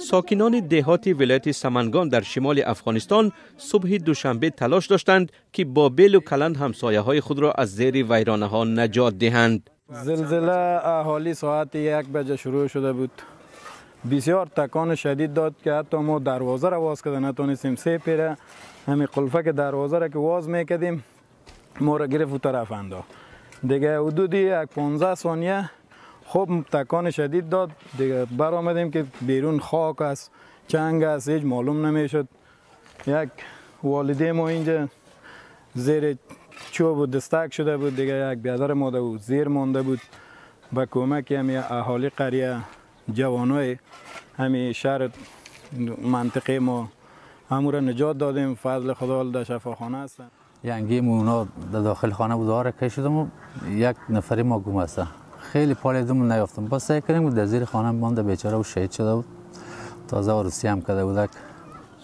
Сокинони деҳоти вилояти Саманган дар шимоли Афғонистон субҳи душанбе талош доштанд, ки бо белу каланд ҳамсояҳои худро аз зери вайронаҳо наҷот диҳанд. Зилзила аҳолӣ соати 1 баҷа шурӯъ шуда буд. Бисёр такони шадид дод, ки ҳатто мо дарвозаро воз карда натонистем. Се пера ҳамин қулфаки дарвозаро ки воз мекардем, моро гирифт у тараф андохт. Дига ҳудуди як 15 сония хуб такони шадид дод. Дига баромадем, ки берун хок аст, чанг аст, ҳеҷ маълум намешуд. Як волиде мо инҷа зери чӯб у дастак шуда буд, дига як биадар мо буд, зер монда буд. Ба кӯмаки ҳами аҳоли қария, ҷавонои ҳами шаҳр, мантиқаи мо ҳамуро наҷот додем. Фазли Худо, дар шафохона ҳастанд. Янги اونا در داخل خانه بود را کشیدم و یک نفری ما گم است. خیلی پالیدم، نیافتم. باز سعی کردیم، در زیر خانه مانده بیچاره و شهید شده بود. تازه عروسی هم کرده بود.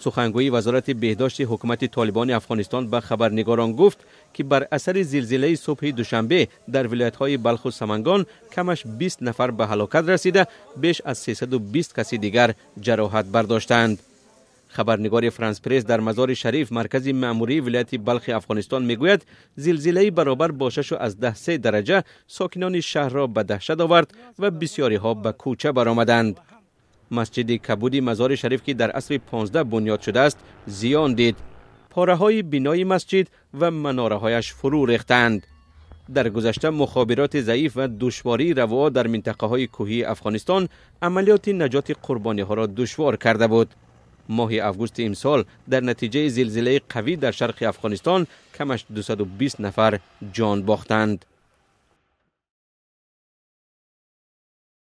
Сухангӯи вазорати беҳдошти ҳукумати Толибони Афғонистон ба хабарнигорон гуфт, ки бар асари зилзилаи субҳи душанбе дар вилоятҳои Балху Самангон камаш 20 нафар ба ҳалокат расида, беш аз 320 каси дигар ҷароҳат бардоштаанд. Хабарнигори Франс Пресс дар Мазори Шариф, маркази маъмурии вилояти Балхи Афғонистон, мегӯяд, зилзилаи баробар бо 6,3 дараҷа сокинони шаҳрро ба даҳшат овард ва бисёриҳо ба кӯча баромаданд. Масҷиди кабуди Мазори Шариф, ки дар асри 15 бунёд шудааст, зиён дид. Пораҳои бинои масҷид ва манораҳояш фурӯ рехтанд. Дар гузашта мухобироти заиф ва душвории равуо дар минтақаҳои кӯҳии Афғонистон амалиёти наҷоти қурбониҳоро душвор карда буд. Моҳи августи имсол дар натиҷаи зилзилаи қавӣ дар шарқи Афғонистон камаш 220 нафар ҷон бохтанд.